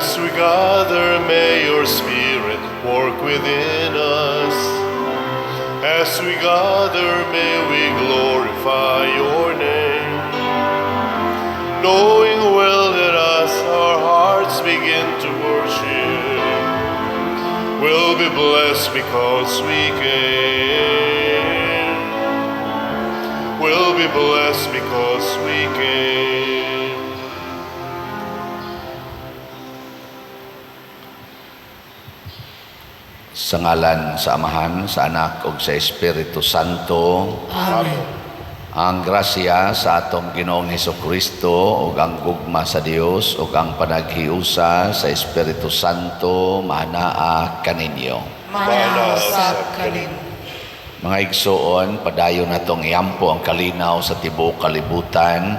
As we gather, may your Spirit work within us. As we gather, may we glorify your name. Knowing well that as our hearts begin to worship, we'll be blessed because we came. We'll be blessed because we came. Sa ngalan sa Amahan, sa Anak ug sa Espiritu Santo. Amen. Ang grasya sa atong Ginoong Hesukristo ug ang gugma sa Dios ug ang panaghiusa sa Espiritu Santo maanaa kaninyo. Maanaa usab kaninyo. Mga igsoon, padayon natong iampo ang kalinaw sa tibuok kalibutan.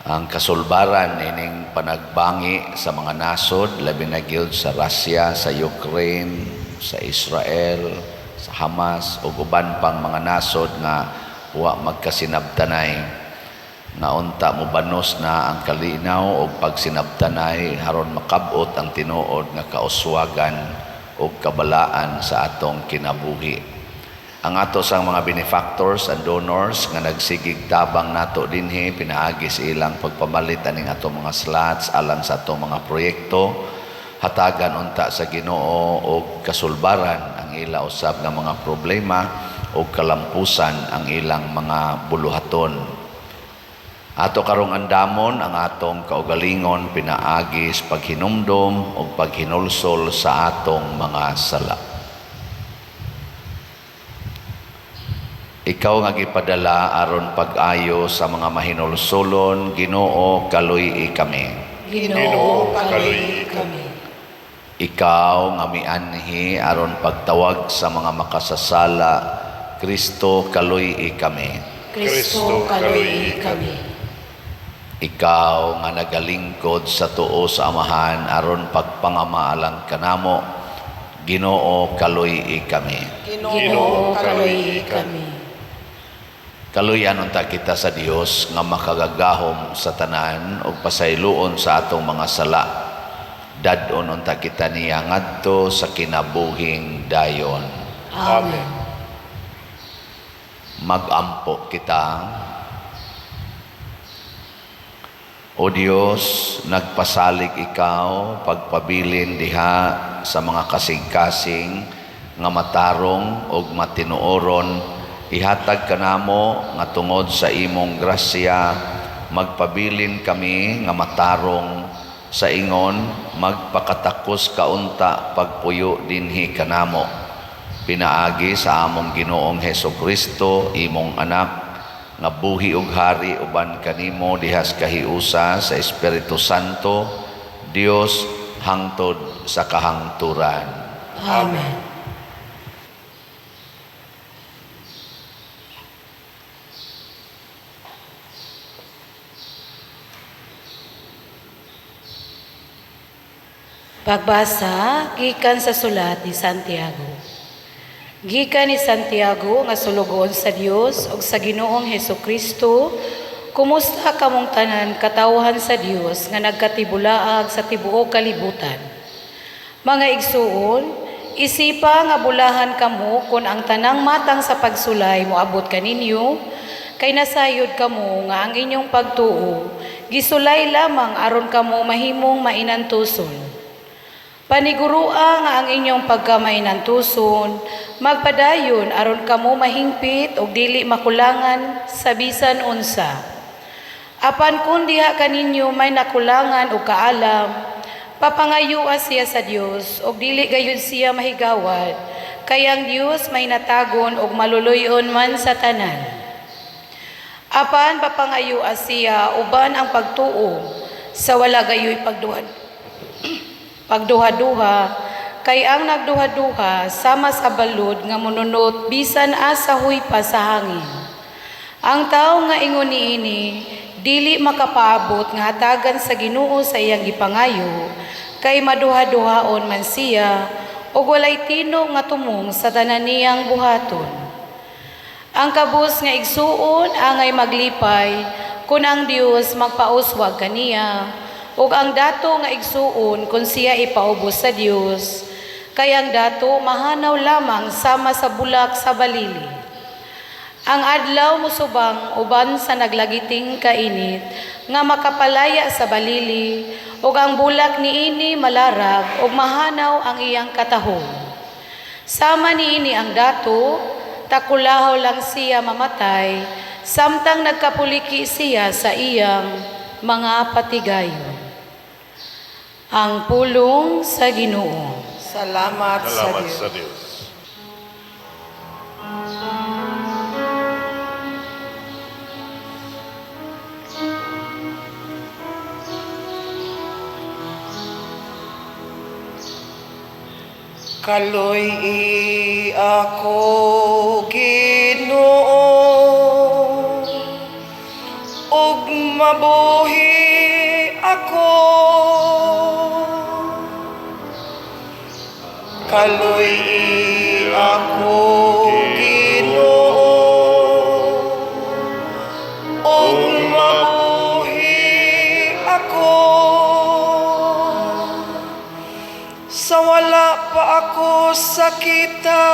Ang kasulbaran ining panagbangi sa mga nasod, labi na gyud sa Russia, sa Ukraine, sa Israel, sa Hamas ug uban pang mga nasod nga wa magkasinabtanay. Nga unta mobanos na ang kalinaw og pagsinabtanay aron makab-ot ang tinuod nga kauswagan ug kabalaan sa atong kinabuhi. Ang ato sang mga benefactors and donors nga nagsigig tabang nato dinhi pinaagi sa ilang pagpamalit aning atong mga slots alang sa atong mga proyekto, hatagan unta sa Ginoo og kasulbaran ang ila usab nga mga problema og kalampusan ang ilang mga buluhaton. Ato karong andamon ang atong kaugalingon pinaagi sa paghinumdom og paghinulsol sa atong mga sala. Ikaw nga gipadala aron pag-ayo sa mga mahinulsolon, Ginoo, kaluy-i kami. Ginoo, kaluy-i kami. Ikaw nga mianhi aron pagtawag sa mga makasasala, Kristo, kaluy-i kami. Kristo, kaluy-i kami. Ikaw nga nagalingkod sa tuo sa Amahan aron pagpangamaalang kanamo, Ginoo, kaluy-i kami. Ginoo, kaluy-i kami. Kaluyan unta kita sa Dios nga makagagahom sa tanan ug pasayloon sa atong mga sala. Dad-on unta kita niya ngadto sa kinabuhing dayon. Amen. Magampo kita. O Dios, nagpasalig ikaw pagpabilin diha sa mga kasing-kasing nga matarong ug matinuoron. Ihatag kanamo nga tungod sa imong grasya magpabilin kami nga matarong sa ingon magpakatakos kaunta pagpuyo dinhi kanamo. Pinaagi sa among Ginoong Hesukristo, imong anak, nga buhi ug hari uban kanimo dihas kahiusa sa Espiritu Santo, Dios hangtod sa kahangturan. Amen. Pagbasa gikan sa sulat ni Santiago. Gikan ni Santiago nga sulugoon sa Dios ug sa Ginoong Hesukristo, kumusta kamong tanan katawhan sa Dios nga nagkatibulaag sa tibuok kalibutan. Mga igsuon, isipa nga bulahan kamo kon ang tanang matang sa pagsulay moabot kaninyo, kay nasayod kamo nga ang inyong pagtuo gisulay lamang aron kamo mahimong mainantuson. Panigurua nga ang inyong pagkamainantuson, magpadayon aron kamo mahingpit og dili makulangan sa bisan unsa. Apan kun diha kaninyo may nakulangan og kaalam, papangayua siya sa Dios og dili gayud siya mahigawad, kay ang Dios may natagon og maluluy-on man sa tanan. Apan papangayua siya uban ang pagtuo sa wala gayoy pagduha-duha, kay ang nagduha-duha sama sa balud nga monunot bisan asa huypa sa hangin. Ang tawo nga ingon niini dili makapaabot nga hatagan sa Ginoo sa iyang gipangayo, kay maduha-duhaon man siya ug walay tino nga tumong sa tanan niyang buhaton. Ang kabus nga igsuon angay maglipay kun ang Dios magpauswag kaniya, ug ang dato nga igsuon kung siya ipaubos sa Dios, kay ang dato mahanaw lamang sama sa bulak sa balili. Ang adlaw mosubang uban sa naglagiting kainit nga makapalaya sa balili, ug ang bulak niini malarag ug mahanaw ang iyang katahom. Sama niini ang dato, takulahaw lang siya mamatay, samtang nagkapuliki siya sa iyang mga patigayon. Ang pulong sa Ginoo. Salamat, Salamat sa Dios. Sa Dios. Kaloy-i ako, Ginoo, ug mabuhi ako. Kaloy-i ako, Ginoo, ug mabuhi ako. Sa wala pa ako sakita,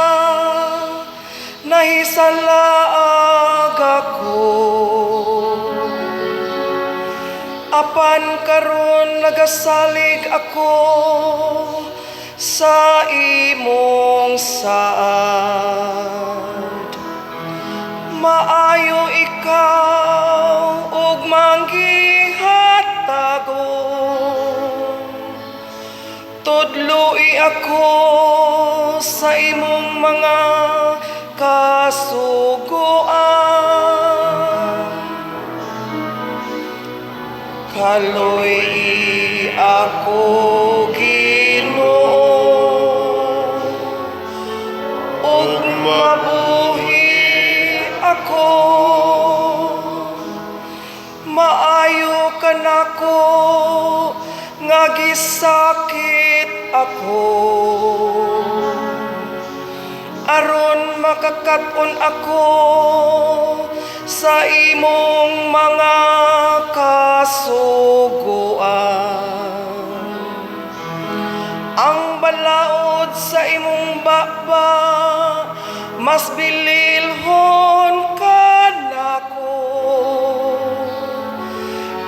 nahisalaag ako. Apan karon nagasalig ako sa imong saad. Maayo ikaw ug manggihatagon. Tudloi ako sa imong mga kasuguan. Kaloy-i ako, Ginoo, ug mabuhi ako. Maayo kanako nga gisakit ako, aron makakat-on ako sa imong mga kasuguan. Ang balaod sa imong baba mas bililhon kanako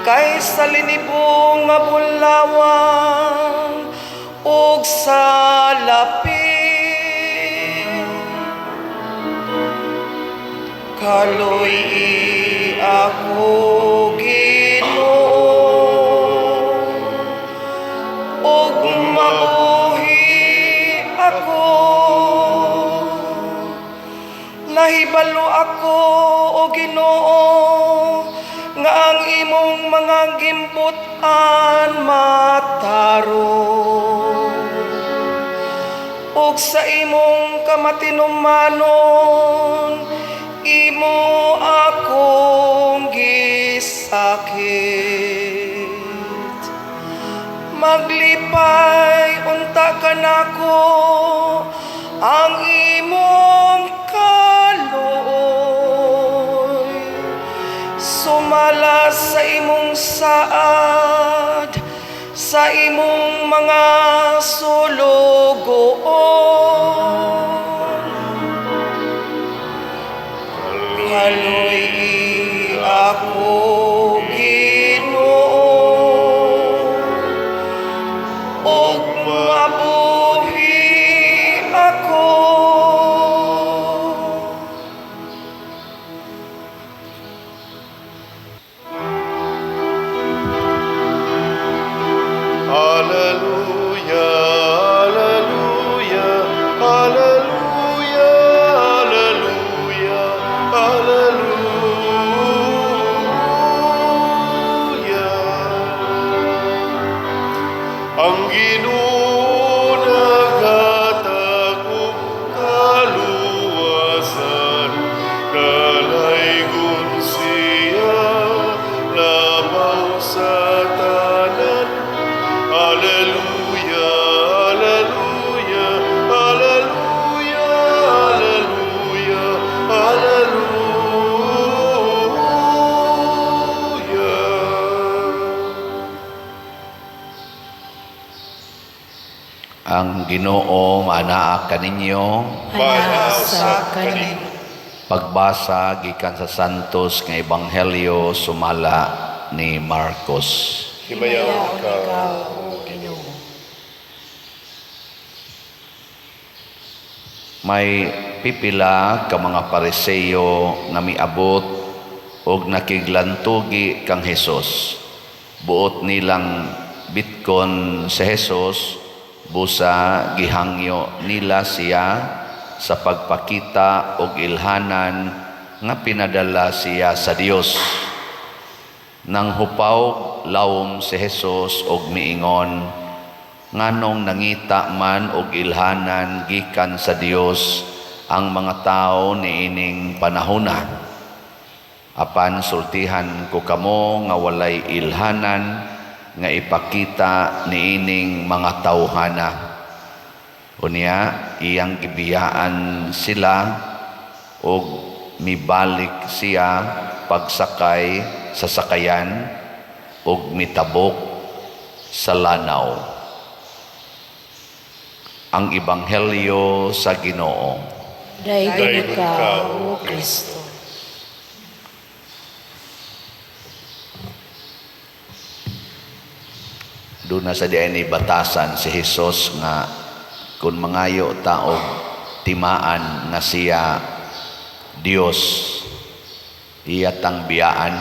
kaysa linibong nga bulawan ug sa lapit. Kaloy-i ako, Ginoo, ug mabuhi ako. Nahibalo ako, o Ginoo, nga ang imong mga gimbut-an matarong, ug sa imong kamatinumanon imo akong gisakit. Maglipay unta kanako ang imong kaluoy, sumala sa imong saad sa imong mga sulugoon. Kaloy-i ako, Ginoo, ug mabuhi ako. Alleluia, alleluia, alleluia, alleluia, alleluia. Ang Ginoo naghatag og kaluwasan, kalaygon siya labaw sa tanan. Alleluia, alleluia, alleluia, alleluia, alleluia. Ang Ginoo maanaa kaninyo. Anaa sa kanimo. Pagbasa gikan sa Santos nga Ebanghelyo sumala ni Marcos. Himayaon ka, O Ginoo. May pipila ka mga Pariseo nga miabot og nakiglantugi kang Hesus. Buot nilang bitkon si Hesus, busa gihangyo nila siya sa pagpakita og ilhanan nga pinadala siya sa Dios. Nang hupaw lawom si Hesus og miingon, "Nganong nangita man og ilhanan gikan sa Dios ang mga tawo niining panahona? Apan sultihan ko kamo nga walay ilhanan nga ipakita niining mga tawhana." Unya iyang gibiyaan sila og mibalik siya pagsakay sa sakayan og mitabok sa lanaw. Ang Ebanghelyo sa Ginoo. Daygon Daygon ikaw, ka, O O Kristo. Doon na sa diay ni batasan si Hesus nga kung mangayo ta og timaan nga siya Dios, iya tang biyaan.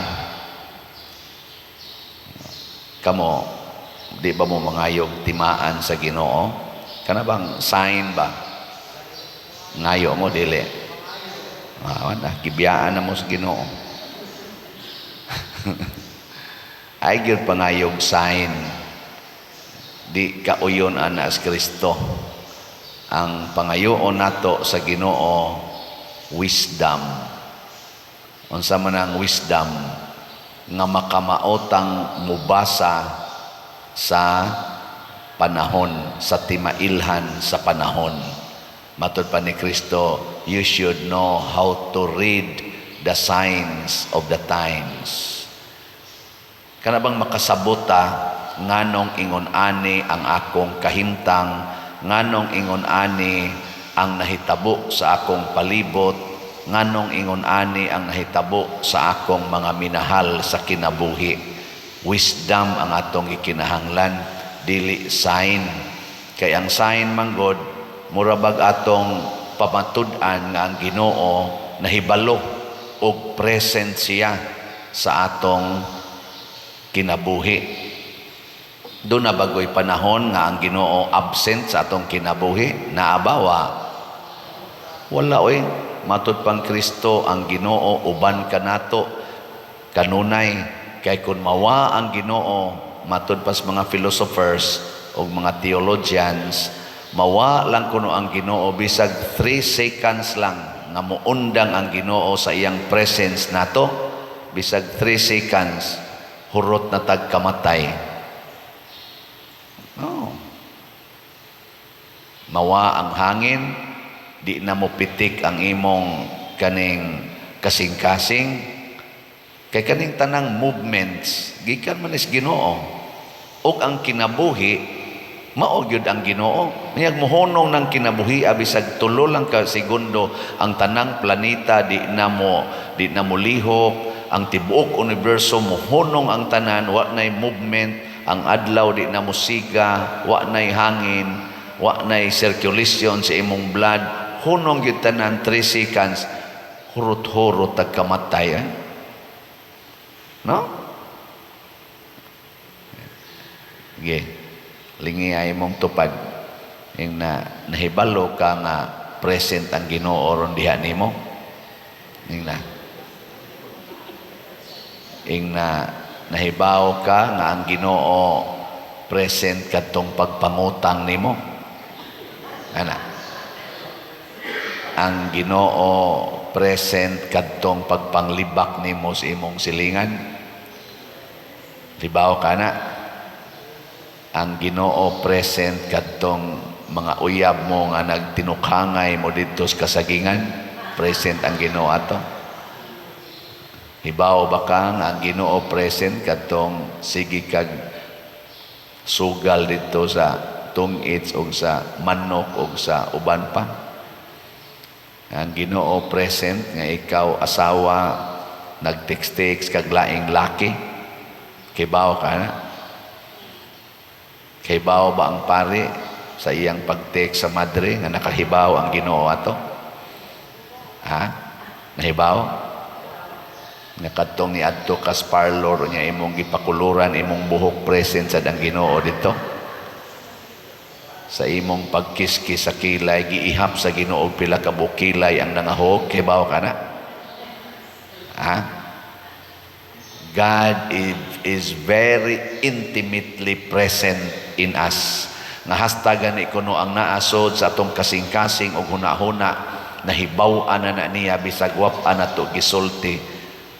Kamo, di ba mo mangayog timaan sa Ginoo? Kana bang sign ba? Ngayo mo dili? Ah, wala, gibiyaan na mo sa Ginoo. Ay gyud pangayog sign. Di kauyon ana sa Kristo. Ang pangayoon nato sa Ginoo, wisdom. Unsa man ang wisdom? Nga makamaotang mubasa sa panahon, sa timailhan sa panahon. Matud pa ni Kristo, you should know how to read the signs of the times. Kana bang makasabot ta nganong ingon ani ang akong kahimtang, nganong ingon ani ang nahitabo sa akong palibot, nganong ingon ani ang nahitabo sa akong mga minahal sa kinabuhi. Wisdom ang atong ikinahanglan, dili sign. Kay ang sign manggod, mura bag atong pamatud-an nga ang Ginoo nahibalo og present siya sa atong kinabuhi. Doon na bagoy panahon nga ang Ginoo absent sa atong kinabuhi, naabawa. Wala oy, matud pang Kristo ang Ginoo uban kanato kanunay, kay kun mawa ang Ginoo, matud pas mga philosophers o mga theologians, mawa lang kuno ang Ginoo bisag 3 seconds lang nga muundang ang Ginoo sa iyang presence nato, bisag 3 seconds, hurot na tag kamatay. No. Mawa ang hangin, di na mo pitik ang imong kaning kasing-kasing. Kay kaning tanang movements gikan man is Ginoo. Ug ang kinabuhi mao gyud ang Ginoo. Mayag mohonong ng kinabuhi bisag tulo lang ka segundo, ang tanang planeta di na mo lihok, ang tibuok universo mohonong ang tanan, wa nay movement, ang adlaw di na mo siga, wa nay hangin, wa nay circulation sa imong blood, hunong gyud tanan 3 seconds, hurot-hurot tag kamatay, eh? No? Sige. Lingi ay mong tupad. Yung na, nahibalo ka nga present ang Ginoo ron diha nimo. Yung na. Ing na nahibaw ka nga ang Ginoo present kadtong pagpangutang nimo. Ana. Ang Ginoo present kadtong pagpanglibak nimo sa imong silingan. Libaw ka na. Ang Ginoo present kadtong mga uyab mo nga nagtinukangay mo didto sa kasagingan. Present ang Ginoo ato. Hibaw ba ka nga ang Ginoo present kadtong sige kag sugal didto sa tungits og sa manok og sa uban pa. Ang Ginoo present nga ikaw asawa nag-text-text kag laing laki. Kibaw ka na? Kibaw ba ang pari sa iyang pag-text sa madre nga nakahibaw ang Ginoo ato? Ha? Nahibaw? Nga kadtong niadto kas parlor niya imong gipakuluran imong buhok, present sad ang Ginoo dito. Sa imong pagkiskis sa kilay, giihap sa Ginoo pila ka bukilay ang nangahog, kibaw ka na? Ha? God is very intimately present in us. Nga hastagan ni kuno ang naasod sa atong kasing-kasing og hunahuna, nahibaw-an na na niya bisag wa pa nato gisulti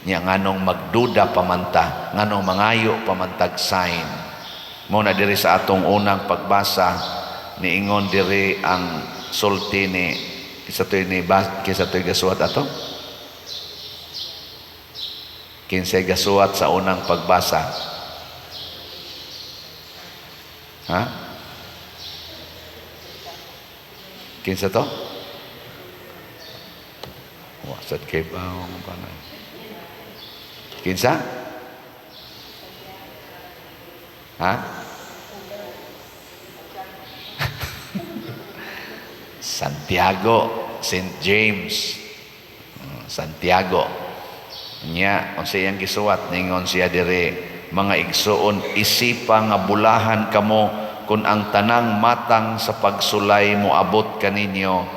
niya. Nganong magduda pamanta? Nganong mangayo pamantag sign? Mo na diri sa atong unang pagbasa, niingon diri ang sulti ni isa to'y ni ba, kinsa to'y gasuwat ato? Kinsay gasuwat sa unang pagbasa, ha? Kinsa to? Wa sad kay bawang panay. Kinsa? Ha? Santiago, St. James. Santiago. Nya, unsa iyang gisuwat? Ningon siya diri, "Mga igsuon, isipa nga bulahan kamo kung ang tanang matang sa pagsulay moabot kaninyo,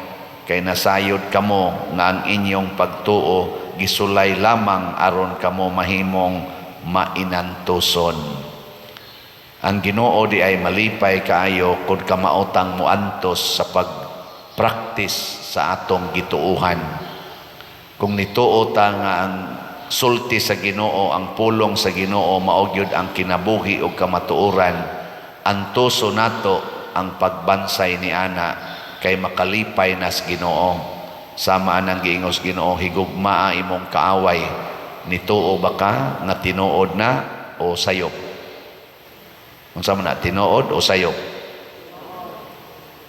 kay nasayod kamo nga ang inyong pagtuo gisulay lamang aron kamo mahimong mainantuson." Ang Ginoo di ay malipay kaayo kung kamaotang moantos sa pag-practice sa atong gituuhan. Kung nituo ta nga ang sulti sa Ginoo, ang pulong sa Ginoo mao gyud ang kinabuhi ug kamatuoran, antuso nato ang pagbansay ni ana kay makalipay nas Ginoo. Sama anang giingos Ginoo, "Higugmaa imong kaaway." Nituo ba ka nga tinuod na o sayop? Unsa man na, tinuod o sayop?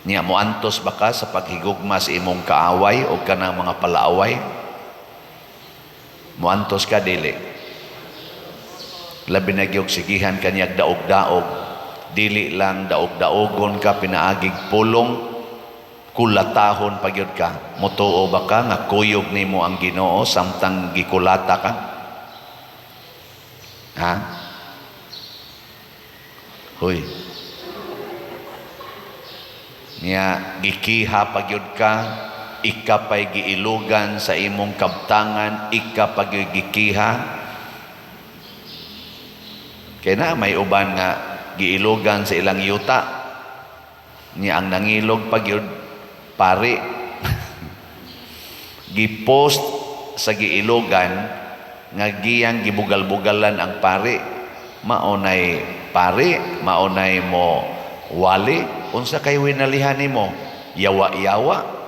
Niya, moantos ba ka sa paghigugma sa imong kaaway o kanang mga palaaway? Moantos ka, dili? Labi na gyud sigihan kanyag daog-daog. Dili lang daog-daogon ka pinaagig pulong, kulatahon pa gyud ka. Motuo ba ka nga kuyog nimo ang Ginoo samtang gikulata ka? Ha? Hoy. Niya, gikiha pa gyud ka, ika pa'y giilugan sa imong kabtangan, ika pa gyud gikiha. Kaya na may uban nga giilugan sa ilang yuta. Niya ang nangilog pa gyud pari. Gipost sa giilugan nga giyang gibugal-bugalan ang pari. Maunay pari, maunay mo wali, unsa kay winalihan nimo? Yawa-yawa.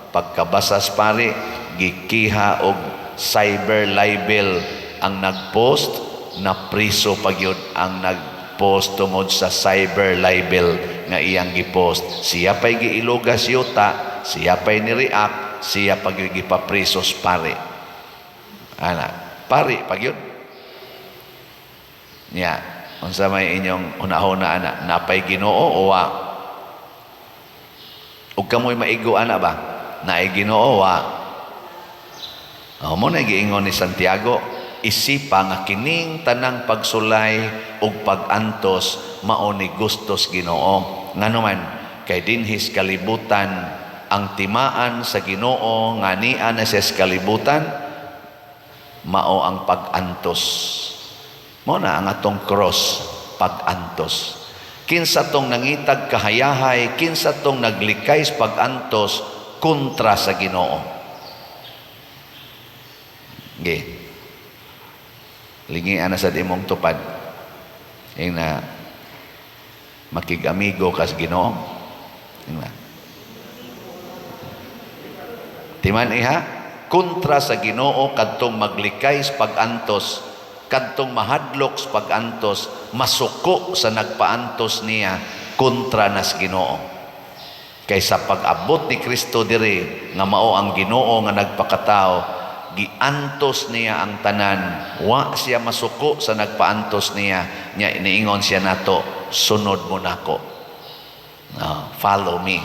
Pagkabasas pari, gikiha og cyber libel ang nagpost, na priso pagyud ang nagpost tungod sa cyber libel nga iyang gipost. Siya pa'y giilugas yuta, siya pa'y ni-react, siya pa'y gipaprisos pari. Ana, pari pagyud. Nya, unsa may inyong hunahuna ana, napay Ginoo o wa? Ug kamoy maigo ana ba? Naay Ginoo wa? Oh, mo na giingon ni Santiago, isipa nga kining tanang pagsulay ug pag-antos mao ni gustos Ginoo. Ngano man kay dinhis kalibutan ang timaan sa Ginoo nga nia na sa kalibutan mao ang pag-antos. Mao na ang atong cross, pag-antos. Kinsa tong nangitag kahayahay, kinsa tong naglikay sa pag-antos kontra sa Ginoo? Ge. Lingian na sa imong tupad. Ing na makig-amigo kas Ginoo. Ing na. Timan iha, kontra sa Ginoo kadtong maglikay sa pag-antos, kadtong mahadlok sa pag-antos, masuko sa nagpaantos niya. kontra nas Ginoo. Kaysa pag-abot ni Kristo diri nga mao ang Ginoo nga nagpakatao, giantos niya ang tanan. Wa siya masuko sa nagpaantos niya. Nya iniingon siya nato, "Sunod mo nako." No, "Follow me."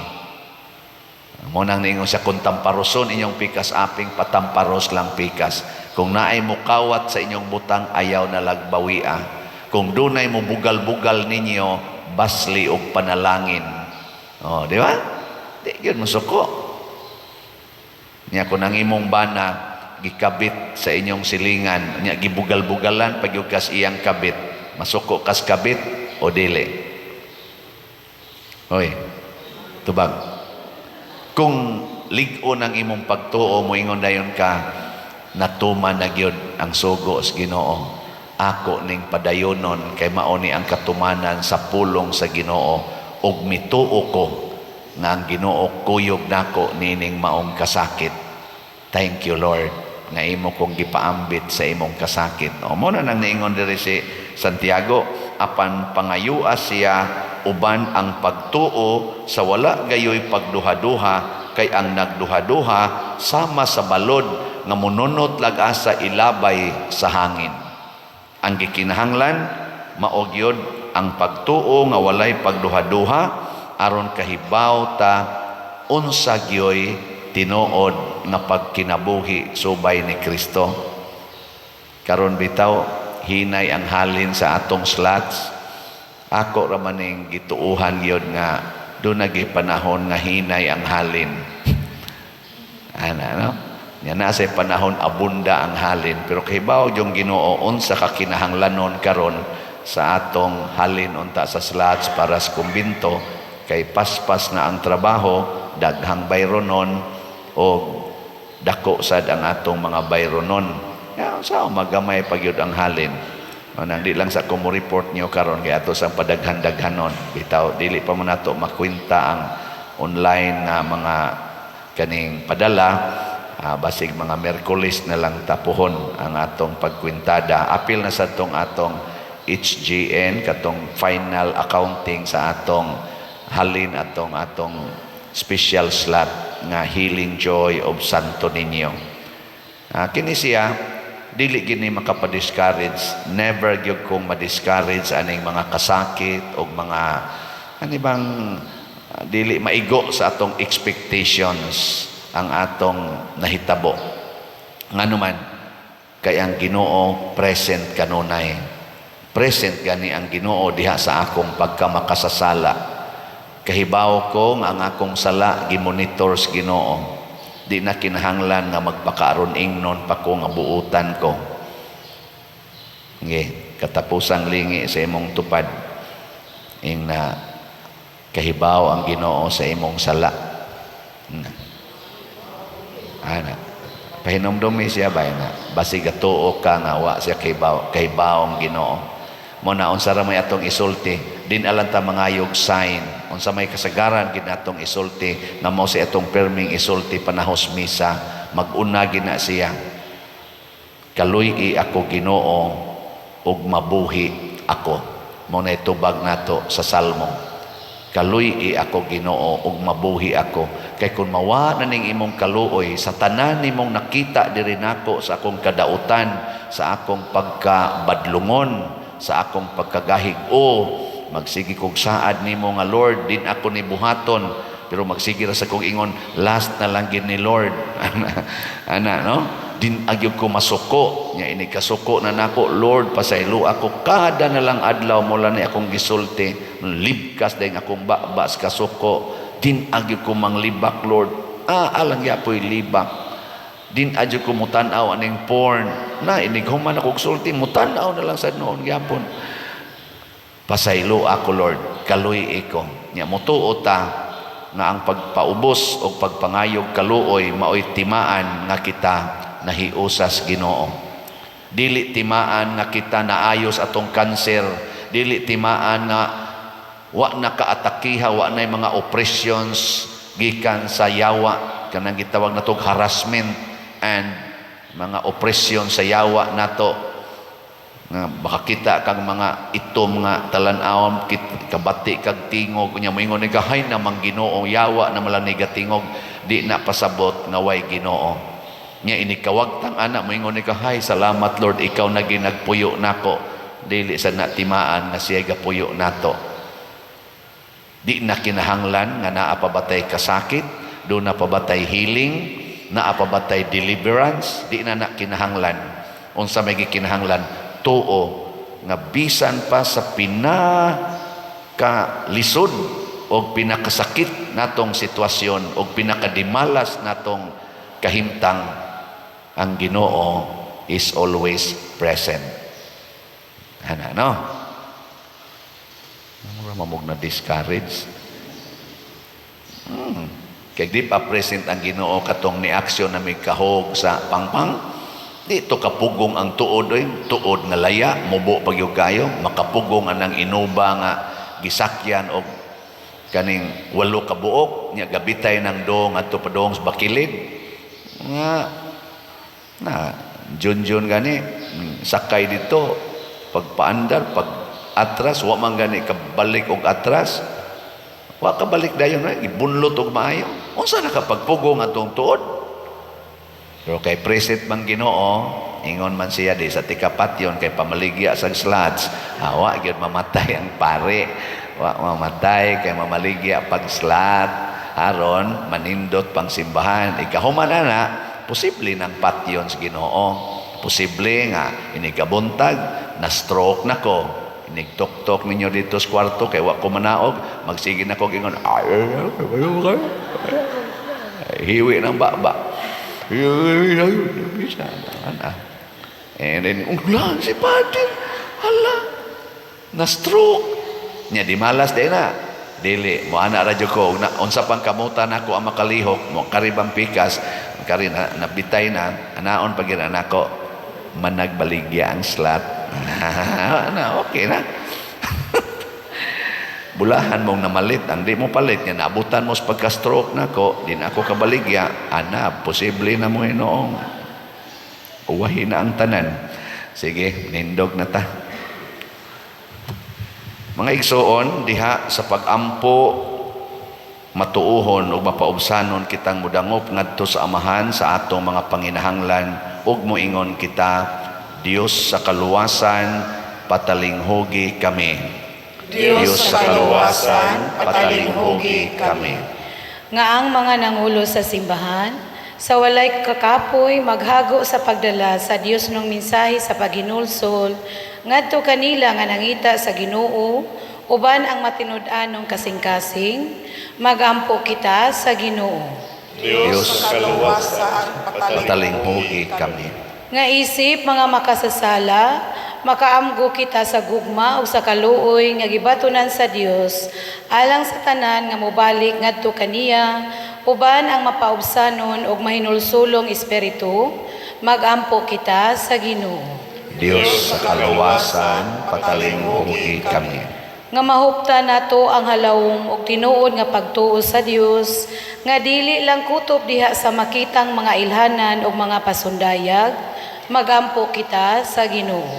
Mao nang niingon siya, "Kung tamparoson inyong pikas aping, patamparos lang pikas. Kung naay mukawat sa inyong butang, ayaw na lag bawia. Kung dunay mo bugal-bugal ninyo, basli og panalangin." Oh, di ba? Di gyud mosuko. Nya kung ang imong bana gikabit sa inyong silingan, nya gibugal-bugalan pag kas iyang kabit, masuko kas kabit o dili? Hoy, tubag. Kung lig-on ang imong pagtuo, moingon dayon ka, "Natuman na gyud ang sugo sa Ginoo. Ako ning padayonon kay mao ni ang katumanan sa pulong sa Ginoo ug mituo ko nga ang Ginoo kuyog nako nining maong kasakit. Thank you, Lord, nga imo kong gipaambit sa imong kasakit." O mao na nang niingon diri si Santiago, apan pangayua siya uban ang pagtuo sa wala gayoy pagduha-duha, kay ang nagduha-duha sama sa balod nga mununot lag-asa ilabay sa hangin. Ang gikinahanglan mao gyud ang pagtuo nga walay pagduha-duha aron kahibaw ta unsa gyoy tinuod nga pagkinabuhi subay ni Kristo. Karon bitaw hinay ang halin sa atong slots. Ako ra maning gituuhan gyud nga duna gyud panahon nga hinay ang halin. Ana, no? Nya na sa panahon abunda ang halin, pero kahibaw yung Ginoo unsa ka kinahanglanon karon sa atong halin unta sa slots para sa kumbinto, kay paspas na ang trabaho, daghang bayronon o dako sad ang atong mga bayronon. Ya, sa magamay pa gyud ang halin. O, nang di lang sa ko mo report niyo karon kay ato sang padaghan-daghanon. Bitaw dili pa mo nato makwenta ang online nga mga kaning padala, basig mga Merkulis na lang tapuhon ang atong pagkwintada. Apil na sa tong atong HGN, katong final accounting sa atong halin, atong atong special slot nga Healing Joy of Santo Niño. Kini siya dili gini makapa-discourage. Never gyud kong ma-discourage aning mga kasakit o mga ani bang dili maigo sa atong expectations ang atong nahitabo. Ngano man, kay ang Ginoo present kanunay. Present gani ang Ginoo diha sa akong pagkamakasasala. Kahibaw ko nga ang akong sala gimonitor sa Ginoo. Di na kinahanglan nga magpakaaron ingnon pa ko nga buutan ko. Nge, katapusang lingi sa imong tupad ing na kahibaw ang Ginoo sa imong sala. Na. Ana. Pahinumdumi siya ba na basig tuo ka nga wa siya kahibaw, kahibaw ang Ginoo. Mao na unsa ra may atong isulti, din alang ta mangayog sign, unsa may kasagaran gid natong isulti nga mao si atong perming isulti panahos misa, mag-una gina siya. "Kaluy-i ako, Ginoo, ug mabuhi ako." Mao na tubag nato sa Salmo. "Kaluy-i ako, Ginoo, ug mabuhi ako." Kay kung mawa na ning imong kaluoy sa tanan nimong nakita diri nako sa akong kadautan, sa akong pagkabadlungon, sa akong pagkagahig o magsige kog saad nimo nga, "Lord, din ako ni buhaton," pero magsige ra sa kong ingon, "Last na lang gid ni, Lord." Ana, no? Din agyog ko masuko nya, ini kasuko na nako, "Lord, pasaylo ako." Kada na lang adlaw mo ni akong gisulti, libkas dayong akong baba sa kasuko. "Din agyog ko manglibak, Lord." Alang yapoy libak. Din adyo ko mutan-aw aning porn na inig human ako sulti, mutan-aw na lang sa noon gyapon. "Pasaylo ako, Lord, kaluy ko." Nya mutuo ta nga ang pagpaubos o pagpangayog kaluoy maoy timaan nga kita nahiusas Ginoo. Dili timaan nga kita naayos atong kanser, dili timaan nga wa na kaatakiha, wa na mga oppressions gikan sa yawa, kanang gitawag natog harassment and mga opresyon sa yawa nato. Nga baka kita kang mga itom nga talan-awon kabati kag tingog, nya moingon ni ka, "Hay namang Ginoo, yawa na malang tingog." Di na pasabot nga way Ginoo. Nya inikawagtang ana, moingon ni ka, "Hay, salamat Lord, ikaw na ginagpuyo nako." Dili sa na timaan nga siya gapuyo nato. Di na kinahanglan nga naa pa batay kasakit, do na pa batay healing, naa pa batay deliverance, di na na kinahanglan. Unsa may gikinahanglan? Tuo nga bisan pa sa pinaka lisod o pinakasakit natong sitwasyon o pinakadimalas natong kahimtang, ang Ginoo is always present. Ana, no? Mura mamog na discourage. Kay di pa present ang Ginoo katong ni-aksyon na may kahog sa pangpang. Dito kapugong ang tuod oy, tuod nga laya, mubo pag kayo, makapugong anang Innova nga gisakyan og kaning 8 ka buok, nya gabitay ng dong adto padong sa Bakilid. Nga na jun-jun gani sakay dito pagpaandar, pag atras, wa man gani kabalik og atras, wa kabalik dayon na ibunlot og maayo. Unsa na kapagpugong atong tuod? Pero kay present man Ginoo, ingon man siya, di sa tikapatyon kay pamaligya sa slots, wa gyud mamatay ang pare. Wa mamatay kay mamaligya pag slot aron manindot pang simbahan. Ikahuman ana, posible nang patyon sa Ginoo. Posible nga inigabuntag na stroke na ko. Inigtok-tok ninyo dito sa kwarto kay wa ko manaog, magsige na ko ingon, hiwi ng baba. And then, unglan si Father, hala, na stroke. Nya di malas di na. Dili, mo ana radyo ko, na, unsa pang kamutan nako ang makalihok, mo karibang pikas, kari na, nabitay na, anaon pag nako, managbaligya ang slot. Na, okay na. Bulahan mong namalit, ang di mo palit, nga naabutan mo sa pagka-stroke nako, di na ako kabaligya, ana, posible na mo hinoong. Uwahin na ang tanan. Sige, nindog na ta. Mga igsoon, diha sa pag-ampo, matuuhon ug mapaubsanon kitang mudangop ngadto sa Amahan sa atong mga panginahanglan ug moingon kita, Dios sa kaluwasan, patalinghugi kami. Diyos sa kaluwasan, patalinghugi kami. Nga ang mga nangulo sa simbahan, sa walay kakapoy maghago sa pagdala sa Dios ng mensahe sa paghinulsol ngadto kanila nga nangita sa Ginoo uban ang matinud-anong kasing-kasing, magampo kita sa Ginoo. Diyos sa kaluwasan, patalinghugi kami. Nga isip mga makasasala, makaamgo kita sa gugma o sa kaluoy nga gibatunan sa Dios alang sa tanan nga mobalik ngadto kaniya uban ang mapaubsanon ug mahinulsulong espiritu, magampo kita sa Ginoo. Diyos sa kaluwasan, patalinghugi kami. Nga mahuptan nato ang halawom ug tinuod nga pagtuo sa Dios nga dili lang kutob diha sa makitang mga ilhanan ug mga pasundayag, magampo kita sa Ginoo.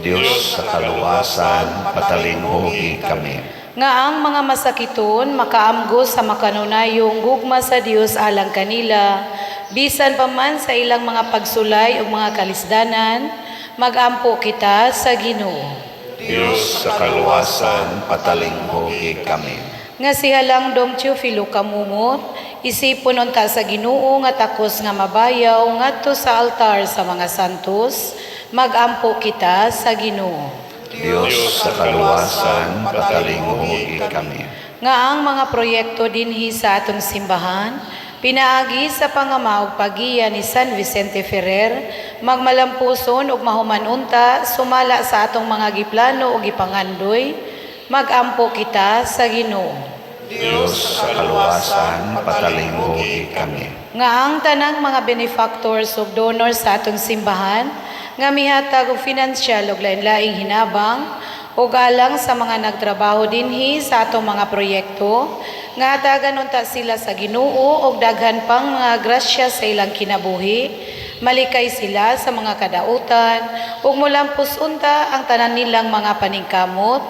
Diyos sa kaluwasan, patalinghugi kami. Nga ang mga masakiton makaamgo sa makanunayong gugma sa Dios alang kanila bisan pa man sa ilang mga pagsulay ug mga kalisdanan, magampo kita sa Ginoo. Diyos sa kaluwasan, patalinghugi kami. Nga si Halang Dom Teofilo Camomot isipon unta sa Ginoo nga takos nga mabayaw ngadto sa altar sa mga santos, magampo kita sa Ginoo. Diyos sa kaluwasan, patalinghugi kami. Nga ang mga proyekto dinhi sa atong simbahan pinaagi sa pangama ug pagiya ni San Vicente Ferrer magmalampuson ug mahuman unta sumala sa atong mga giplano ug gipangandoy, magampo kita sa Ginoo. Diyos sa kaluwasan, patalinghugi kami. Nga ang tanang mga benefactors ug donors sa atong simbahan nga mihatag og finansyal ug lain-laing hinabang ug alang sa mga nagtrabaho dinhi sa atong mga proyekto nga hatagan unta sila sa Ginoo og daghan pang mga grasya sa ilang kinabuhi. Malikay sila sa mga kadautan ug molampos unta ang tanan nilang mga paningkamot.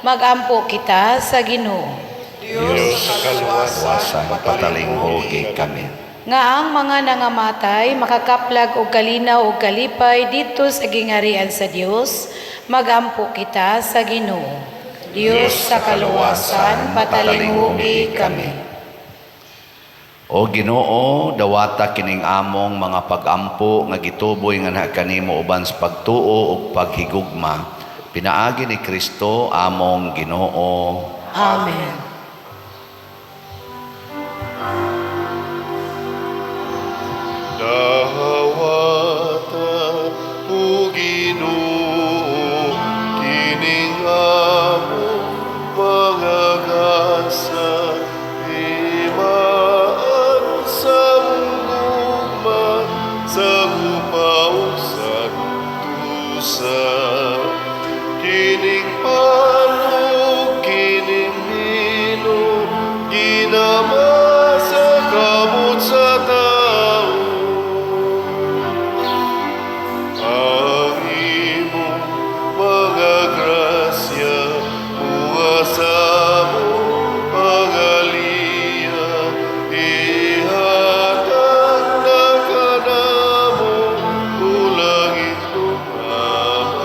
Magampo kita sa Ginoo. Diyos sa kaluwasan, Wasan, patalinghugi kami. Nga ang mga nangamatay makakaplag og kalinaw og kalipay didto sa gingharian sa Dios, magampo kita sa Ginoo. Dios sa kaluwasan, patalinghugi kami. O Ginoo, dawata kining among mga pagampo nga gituboy nganha kanimo uban sa pagtuo ug paghigugma. Pinaagi ni Kristo among Ginoo. Amen. Dawata, O Ginoo, kining among mga gasa, imaan sa gugma, sa gugma ug sa tusa. Kining pan ug kining bino, ginama sa kamot sa tao. Ang imong mga grasya, mga sa among pagaliya, ihatag na kanamo, o langit Amahan.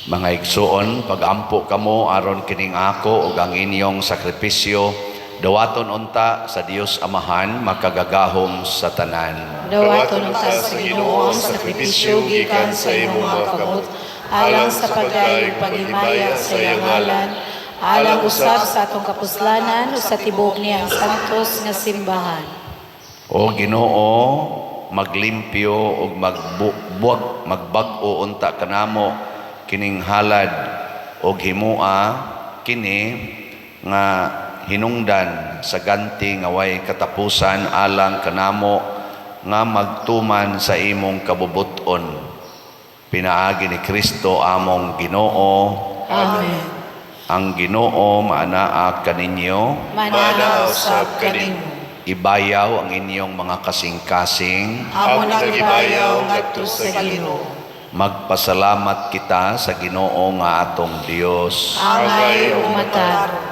Mga igsuon, pagampo kamo aron kining ako ug ang inyong sakripisyo dawaton unta sa Dios Amahan makagagahom sa tanan. Dawaton unta sa Ginoo ang sakripisyo gikan sa imong mga kamot, alang sa pagdayon paghimaya sa iyang ngalan, alang usab sa atong kapuslanan ug sa tibuok niyang santos nga simbahan. O Ginoo, maglimpyo ug magbuwag magbag-o unta kanamo kining halad og himua kini nga hinungdan sa ganti nga way katapusan alang kanamo nga magtuman sa imong kabubut-on. Pinaagi ni Kristo among Ginoo. Amen. Ang Ginoo maanaa kaninyo. Manaa usab kanimo. Ibayaw ang inyong mga kasing-kasing. Amo nang ibayaw ngadto sa Ginoo. Magpasalamat kita sa Ginoo nga atong Dios. Angay ug matarong.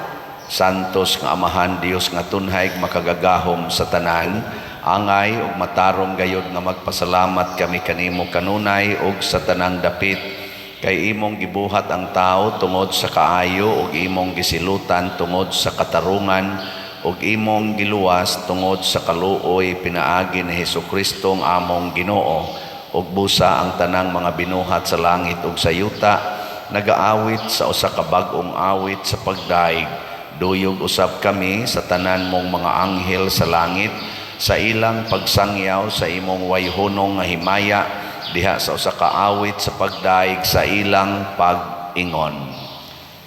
Santos nga Amahan Dios nga tunhay makagagahom sa tanan, angay ug matarong gayod nga magpasalamat kami kanimo kanunay ug sa tanang dapit, kay imong gibuhat ang tao tungod sa kaayo ug imong gisilutan tungod sa katarungan ug imong giluwas tungod sa kaluoy pinaagi ni Hesukristo ang among Ginoo. Ug busa ang tanang mga binuhat sa langit ug sa yuta nagaawit sa usa ka bag-ong awit sa pagdaig. Duyog usab kami sa tanan mong mga anghel sa langit sa ilang pagsangyaw sa imong wayhunong nga himaya diha sa usa ka awit sa pagdaig sa ilang pag-ingon.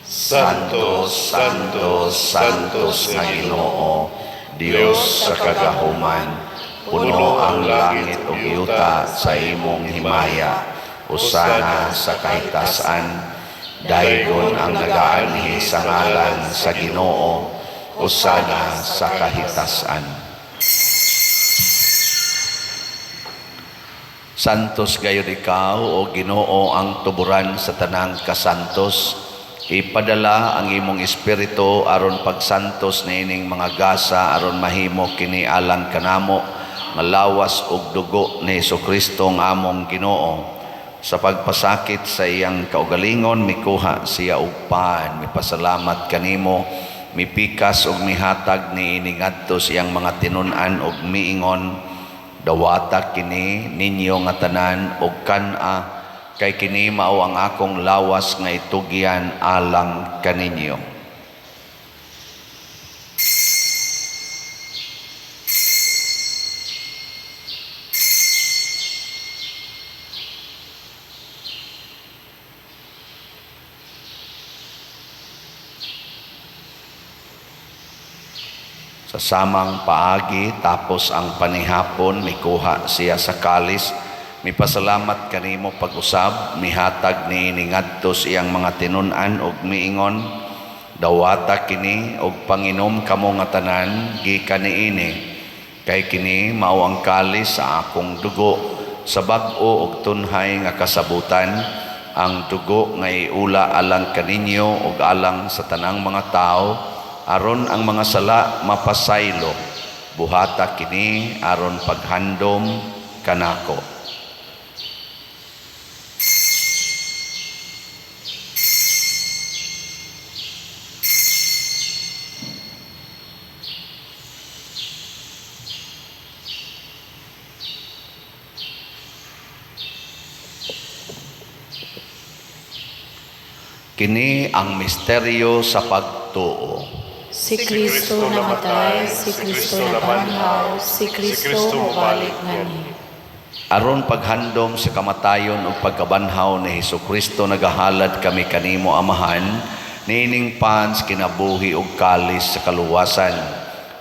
Santo, Santo, Santos nga Ginoo, Dios sa kagahuman, puno ang langit ug yuta sa imong himaya. Usana sa kahitasan, daygon ang nagaanhi sa ngalan sa Ginoo, usana sa kahitasan. Santos gayud ikaw, o Ginoo, ang tuburan sa tanang kasantos. Ipadala ang imong espiritu aron pagsantos niining mga gasa aron mahimo kini alang kanamo nga lawas ug dugo ni Hesukristo nga among Ginoo. Sa pagpasakit sa iyang kaugalingon, mikuha siya og pan, mipasalamat kanimo, mipikas ug mihatag niini ngadto sa iyang mga tinun-an ug miingon, "Dawata kini ninyo nga tanan og kan-a, kay kini mao ang akong lawas nga itugyan alang kaninyo." Sa samang paagi, tapos ang panihapon, mikuha siya sa kalis, mipasalamat kanimo pag-usab, mihatag niini ngadto sa iyang mga tinun-an ug miingon, Dawata kini og panginom kamo nga tanan gikan niini, kay kini mao ang kalis sa akong dugo sa bag-o og tunhay nga kasabutan, ang dugo nga iula alang kaninyo ug alang sa tanang mga tawo aron ang mga sala mapasaylo. Buhata kini aron paghandom kanako. Kini ang misteryo sa pagtuo. Si Kristo namatay, si Kristo nabanhaw, si Kristo mobalik nganhi. Aron paghandom sa kamatayon ug pagkabanhaw ni Hesukristo, nagahalad kami kanimo, Amahan, niining pans kinabuhi ug kalis sa kaluwasan.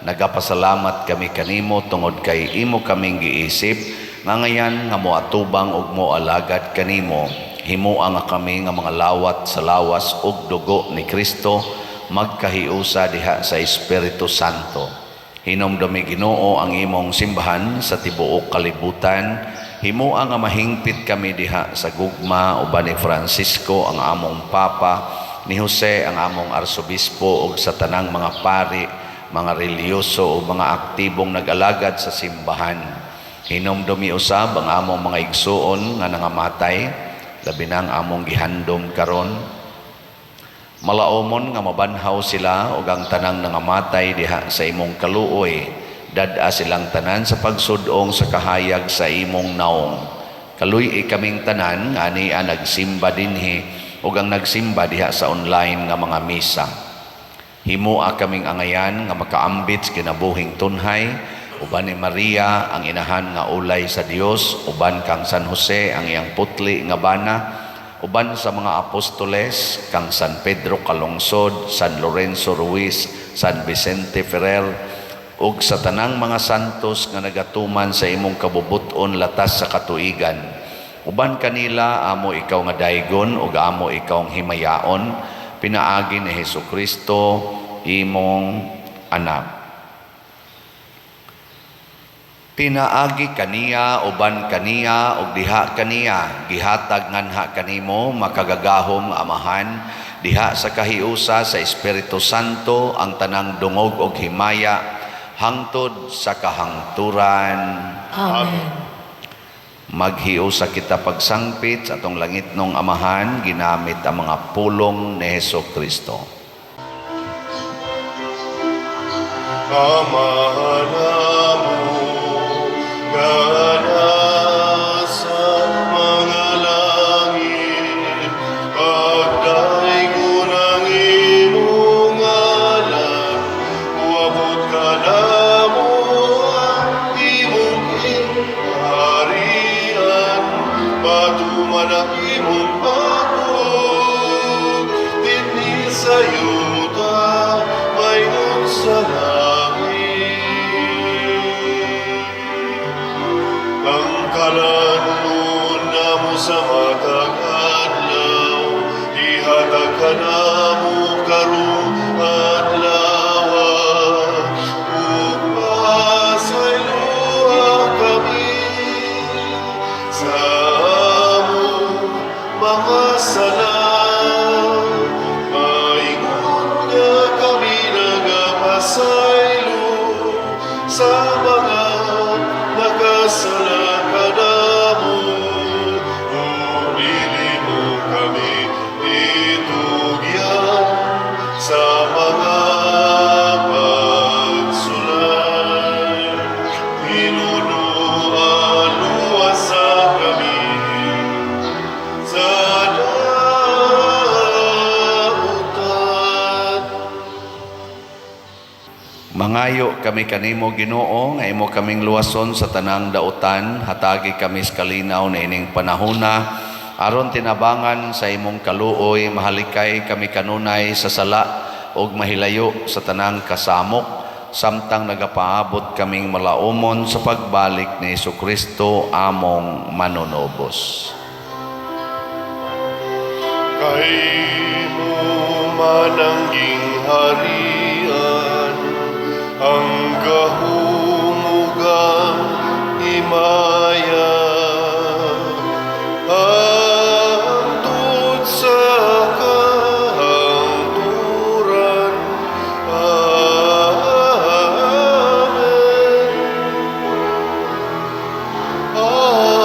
Nagapasalamat kami kanimo tungod kay imo kaming giisip nga ngayan nga moatubang ug moalagad kanimo. Himoa nga kami nga mga lawat sa lawas ug dugo ni Kristo magkahiusa diha sa Espiritu Santo. Hinumdumi, Ginoo, ang imong simbahan sa tibuok kalibutan. Himoa nga mahingpit kami diha sa gugma uban ni Francisco ang among Papa, ni Jose ang among Arsobispo ug sa tanang mga pari, mga relihiyoso ug mga aktibong nag-alagad sa simbahan. Hinumdumi usab ang among mga igsuon nga nangamatay, labi na ang among gihandom karon. Malaomon nga mabanhaw sila ug ang tanang nangamatay diha sa imong kaluoy. Dad-a silang tanan sa pagsud-ong sa kahayag sa imong naong. Kaluy-i kaming tanan nga ania nagsimba dinhi ug ang nagsimba diha sa online nga mga misa. Himoa kaming angayan nga makaambit sa kinabuhing tunhay uban ni Maria ang inahan nga ulay sa Dios, uban kang San Jose ang iyang putli nga bana, uban sa mga apostoles kang San Pedro Calungsod, San Lorenzo Ruiz, San Vicente Ferrer, ug sa tanang mga santos nga nagatuman sa imong kabubut-on latas sa katuigan. Uban kanila amo ikaw nga daygon ug amo ikaw himayaon pinaagi ni Hesukristo imong anak. Pinaagi kaniya, uban kaniya, ug diha kaniya, gihatag nganha kanimo, makagagahom Amahan, diha sa kahiusa sa Espiritu Santo ang tanang dungog ug himaya hangtod sa kahangturan. Amen. Maghiusa kita pagsangpit sa atong langitnong Amahan ginamit ang mga pulong ni Hesukristo. Amahan namo nga nasa mga langit, pagdaygon ang imong ngalan, moabot kanamo ang imong gingharian, matuman ang imong pagbuot, dinhi sa yuta, maingon sa langit. Ang kalanon namo sa matag adlaw, ihatag kanamo karong adlaw, ug pasayloa kami sa among mga sala, maingon nga kami nagapasaylo sa mga nakasala kanamo, ug dili mo kami itugyan sa mga pagsulay. Tinunuan luwasa kami sa dautan. Mangayo kami kanimo, Ginoo, nga imo kaming luwason sa tanang dautan. Hatagi kami sa kalinaw niining panahona aron tinabangan sa imong kaluoy mahalikay kami kanunay sa sala ug mahilayo sa tanang kasamok samtang nagapaabot kaming malaumon sa pagbalik ni Hesukristo among manunubos. Kay imo man ang gingharian gingharian, ang gahom ug ang himaya, hangtod sa kahangturan. Amen. Amen.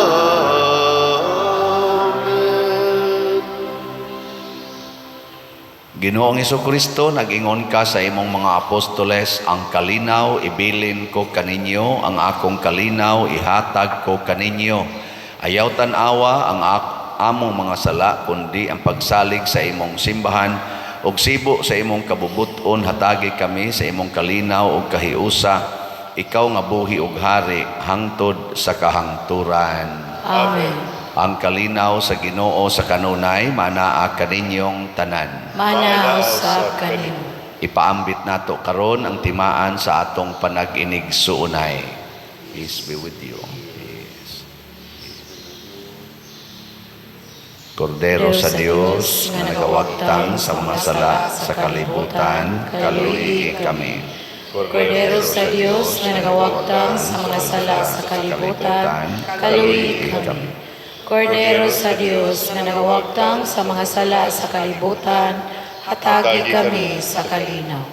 Ginoong Kristo, nag-ingon ka sa imong mga apostoles, "Ang kalinaw ibilin ko kaninyo, ang akong kalinaw ihatag ko kaninyo. Ayaw tan-awa ang among mga sala, kundi ang pagsalig sa imong simbahan, ug sibo sa imong kabubut-on hatagi kami sa imong kalinaw ug kahiusa, ikaw nga buhi ug hari hangtod sa kahangturan." Amen. Ang kalinaw sa Ginoo sa kanunay manaa kaninyong tanan. Manaa usab kanimo. Ipaambit nato karon ang timaan sa atong panag-inigsuonay. Peace be with you. Peace. Kordero sa Dios nga nagawagtang sa mga sala sa kalibutan, kaluyi kami. Kordero sa Dios nga nagawagtang sa mga sala sa kalibutan, kaluyi kami. Kordero sa Dios nga nagawagtang sa mga sala sa kalibutan, hatagi kami sa kalinaw.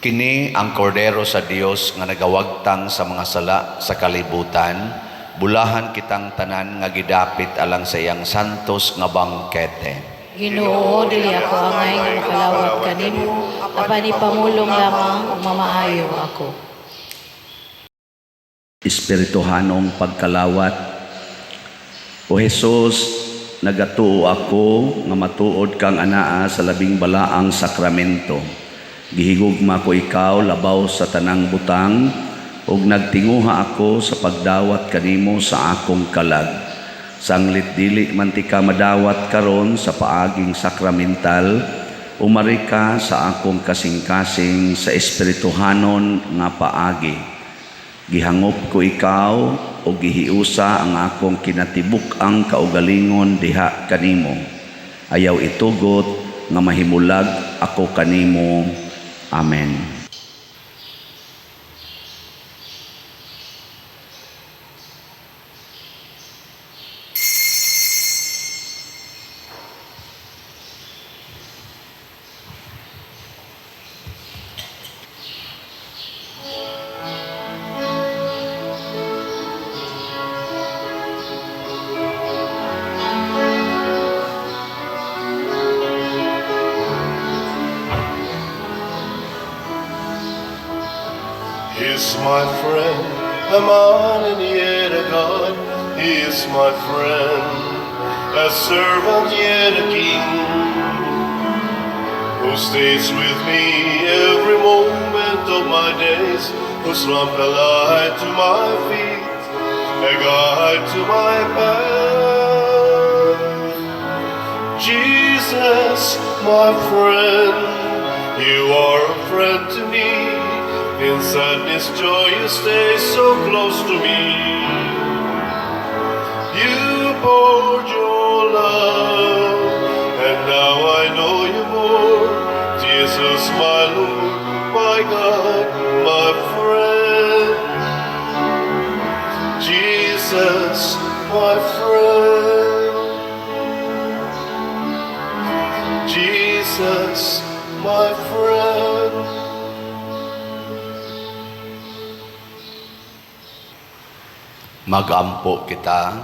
Kini ang Kordero sa Dios nga nagawagtang sa mga sala sa kalibutan, bulahan kitang tanan nga gidapit alang sa iyang santos nga bangkete. Ginoo, dili ako angay nga makalawat kanimo, apan ipamulong lamang ug mamaayo ako. Espirituhanong pagkalawat. O Hesus, nagatuo ako nga matuod kang anaa sa labing balaang sakramento. Gihigugma ko ikaw labaw sa tanang butang ug nagtinguha ako sa pagdawat kanimo sa akong kalag. Sanglit dili man tika madawat karon sa paaging sakramental, umari ka sa akong kasing-kasing sa espirituhanon nga paagi. Gihangop ko ikaw o gihiusa ang akong kinatibuk-ang kaugalingon diha kanimo. Ayaw itugot nga mahimulag ako kanimo. Amen. He is my friend, a man and yet a God. He is my friend, a servant yet a king, who stays with me every moment of my days, whose lamp a light to my feet, a guide to my path. Jesus, my friend, you are a friend to me. In sadness, joy, you stay so close to me. You poured your love, and now I know you more. Jesus, my Lord, my God, my friend. Jesus, my friend. Jesus, my friend. Magampo kita.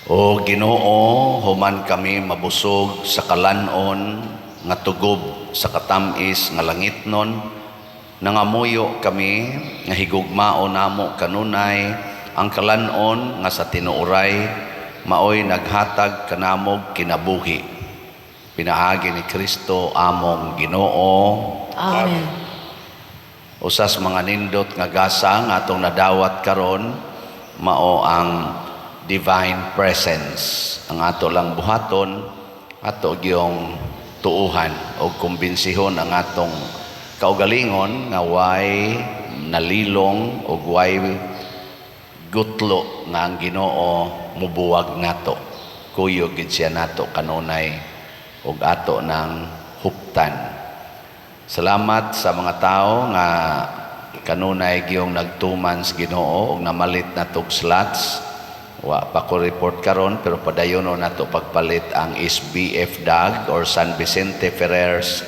O Ginoo, human kami mabusog sa kalanon nga tugob sa katamis nga langitnon, nangamuyo kami nga higugmao namo kanunay ang kalanon nga sa tinuoray maoy naghatag kanamog kinabuhi. Pinaagi ni Kristo among Ginoo. Amen. Usas mga nindot nga gasa nga atong nadawat karon mao ang divine presence. Ang ato lang buhaton, ato gyung tuuhan o kumbinsihon ang atong kaugalingon nga way nalilong o way Gutlo nga ang Ginoo mubuwag nato. Kuyog gid siya nato kanunay ug ato ng huptan. Salamat sa mga tao nga kanunay giyong nagtuman sa Ginoo ug namalit natog slots. Wa pa ko report karon, pero padayono nato pagpalit ang SBF DAG or San Vicente Ferrer's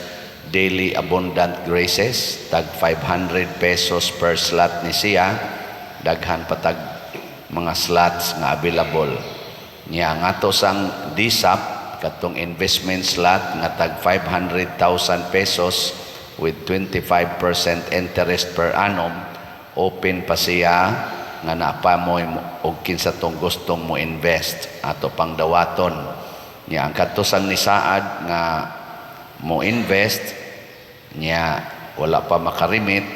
Daily Abundant Graces. Tag 500 pesos per slot ni siya. Daghan patag mga slots nga available. Nya ang ato sang DSAP, katong investment slot nga tag 500,000 pesos with 25% interest per annum, open pa siya nga napa mo og kinsa tong gustong mo invest, ato pang dawaton. Nya ang kadto sang nisaad nga mo invest nya wala pa makarimit,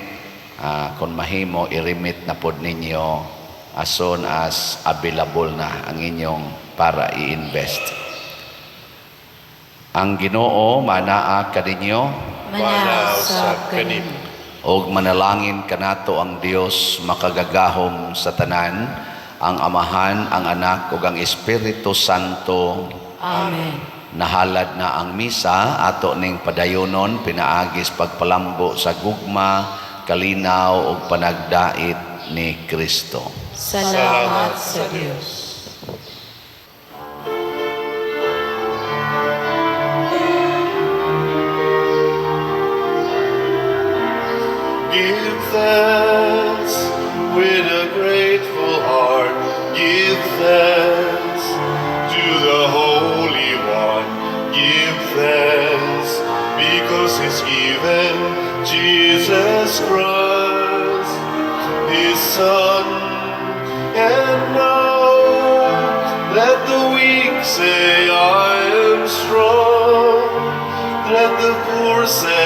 kung mahimo i-remit na pod ninyo as soon as available na ang inyong para i-invest. Ang Ginoo manaa kaninyo. Manaa usab kanimo. Og manalangin kanato ang Dios makagagahom sa tanan, ang Amahan, ang Anak ug ang Espiritu Santo. Amen. Nahalad na ang misa, ato ning padayonon pinaagis pagpalambo sa gugma, kalinaw ug panagdait ni Kristo. Salamat sa Dios. Give thanks with a grateful heart. Give thanks to the Holy One. Give thanks because He's given Jesus Christ, His Son. And now let the weak say, "I am strong." Let the poor say,